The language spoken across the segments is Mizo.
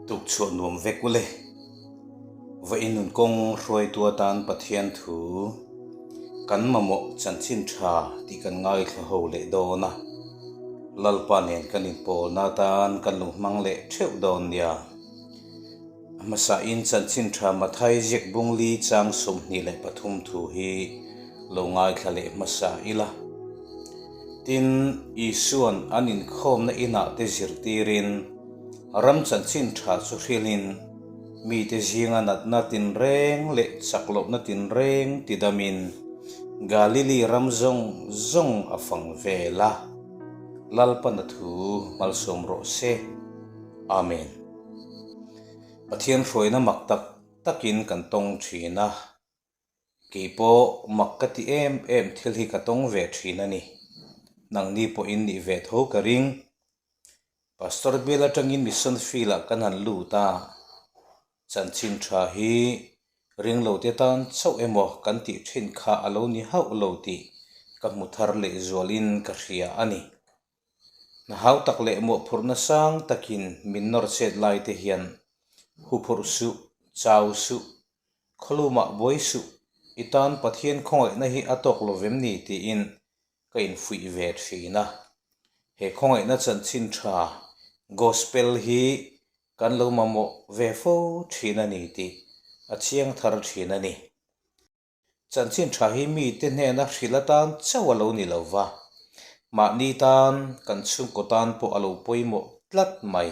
Tukchhuah nuam vek ule. Vawiin nun kawng hruaitu atan Pathian thu kan mamawh chanchin tha tih kan ngaithla ho leh dawn a. Lalpa nen kan inpawlna atan kan lo hmang leh theuh dawn nia. A hmasain chanchin tha Mathai ziak bungli chang 23 thu hi lo ngaithla leh hmasa ila. Tin, Isua'n an inkhawmna inah te zirtirin ram chanchin tha chu hrilhin mite zinga natna tinreng leh chak lohna tinreng tidamin Galili ram zawng zawng a fang vel a. Lalpana thu malsawm rawh se. Amen. Pathian hruaina mak tak takin kan tawng thin a, kei pawh mak ka ti em em thil hi ka tawng ve thin a ni. Nangni pawhin nih ve tho ka ring. Pastor bial atangin mission field ah kan han lut a, chanchin tha hi ringlote tan chauh emaw kan tih thin kha a lo ni hauh lo tih ka hmu thar lehzualin ka hria a ni. Hna hau tak leh mawhphurhna sang takin min nawr chet lai te hian huphurh suh, chau suh, khawlumah buai suh, i tan Pathian khawngaihna hi a tawk lo vem ni tiin ka infuih ve thin a. He khawngaihna chanchin tha, Gospel, hi kan lo mamawh ve fo thin a ni tih a chiang thar thin a ni. Chanchin tha hi mite hnena hrilh atan chauh a lo ni lo va, mahni tan kan chhungkaw tan pawh a lo pawimawh tlat mai.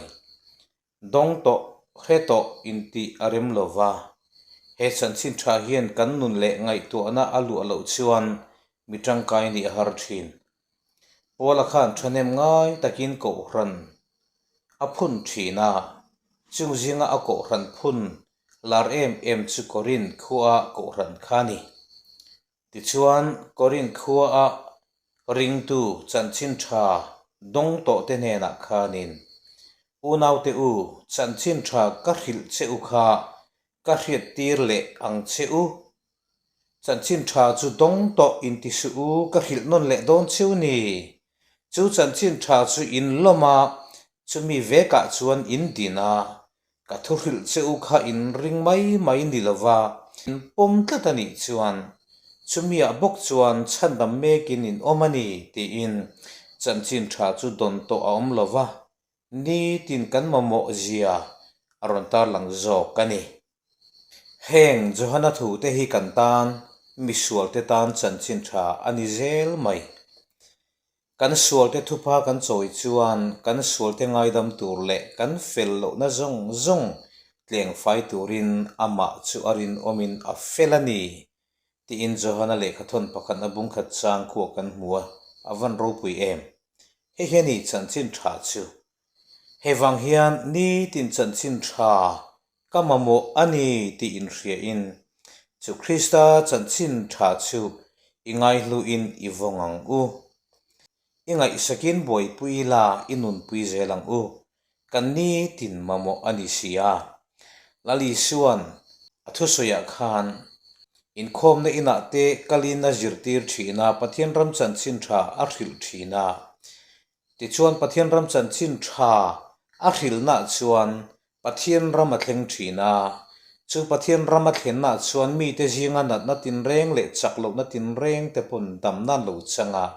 Dawng tawh, hre tawh intih a rem lo va, he chanchin tha hian kan nun leh ngaihtuahna a luah loh chuan mi tangkai nih a har thin. Paula khan thahnem ngai takin kohhran a phun thin a, chung zinga a kohhran phun lar em em chu Korinth khua kohhran kha a ni. Tichuan, Korinth khua a ringtu chanchin tha dawng tawh te hnenah khanin, Unaute u, chanchin tha ka hrilh che u kha ka hriat tir leh ang che u. Chanchin tha chu dawng tawh inti suh u, ka hrilh nawn leh dawn cheu ni. Chu chanchin tha chu in lawm a, chumi vekah chuan in din a, Ka thu hrilh che u kha in ring mai mai ni lova, in pawm tlat a nih chuan chumiah bawk chuan chhandam mekin in awm a ni tiin chanchin tha chu dawn tawh a awm lova, nitin kan mamawh zia a rawn tarlang zawk a ni. Heng Johana thute hi kan tan, misualte tan chanchin tha a ni zel mai. Kan sualte thupha kan chawi chuan kan sualte ngaidam tur leh kan fel lohna zawng zawng tleng fai turin amah chu a rinawmin a fel a ni, tiin Johana lehkhathawn pakhatna bungkhat chang khuah kan hmu a, a van ropui em? Hei hi a ni chanchin tha chu. Hei vang hian nitin chanchin tha ka mamawh a ni tih inhriain chu Krista chanchin tha chu i ngaihluin i vawng ang u. I ngaihsakin buaipui la i nunpui zel ang u. Kan nitin mamawh a ni si a. Lal Isua'n a thusawiah khan inkhawmna inah te kalin a zirtir thin a, Pathian ram chanchin tha a hrilh thin a. Tichuan Pathian ram chanchin tha a hrilhnaah chuan Pathian ram a thleng thin a. Chu Pathian ram a thlennaah chuan mite zinga natna tinreng leh chak lohna tinreng te pawn damna an lo chang a.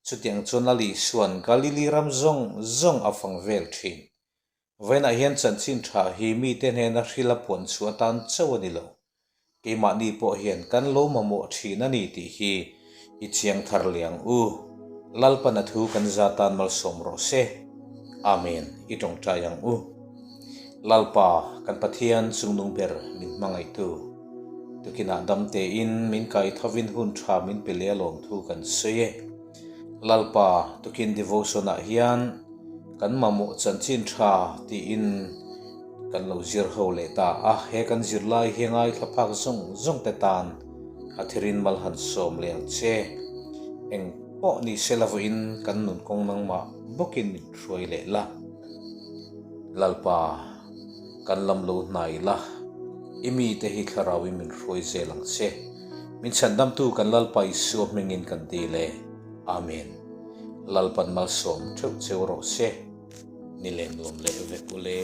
Chutiang chuan Lal Isua'n Galili ram zawng zawng a fang vel thin. Vawiinah hian chanchin tha hi mite hnena hril a puan chhuah atan chauh a ni lo. Keimahni pawh hian kan lo mamawh thin a ni tih hi i chiang thar leh ang u. Lalpan a thu kan za tan malsawm rawh se. Amen. I tawngtai ang u. Lalpa, kan Pathian chungnung ber min hmangaihtu. Tukinah dam tein min kai thovin hun tha min pe leh alawm thu kan sawi e. Lalpa, tukin devotion ah hian kan mamawh chanchin tha tiin kan lo zir ho leh ta a, he kan zirlai hi ngaithla phak zawng zawng te tan a thirin mal han sawm leh ang che. Eng pawh ni se la vawiin kan nun kawng nangmah bawkin min hruai leh la. Lalpa, kan lam lo hnai la, i mite hi thlarauin min hruai zel ang che. Min chhandamtu kan Lalpa Isua hmingin kan dil e. Amen. Lalpan malsawm theuh cheu rawh se. Ni lem lawm leh vek u le.